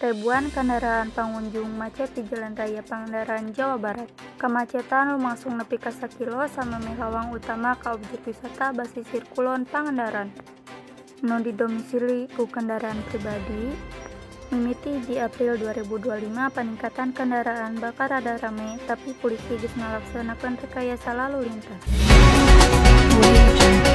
Ribuan kendaraan pengunjung macet di Jalan Raya Pangandaran, Jawa Barat. Kemacetan lumangsung nepi ka sakilo samemeh lawang utama ka objek wisata Basisir Kulon Pangandaran. Nu didomisili ku kendaraan pribadi. Mimiti 1 April 2025 peningkatan kendaraan bakal rada rame, tapi polisi geus ngalaksanakeun rekayasa lalu lintas. Audio Jungle.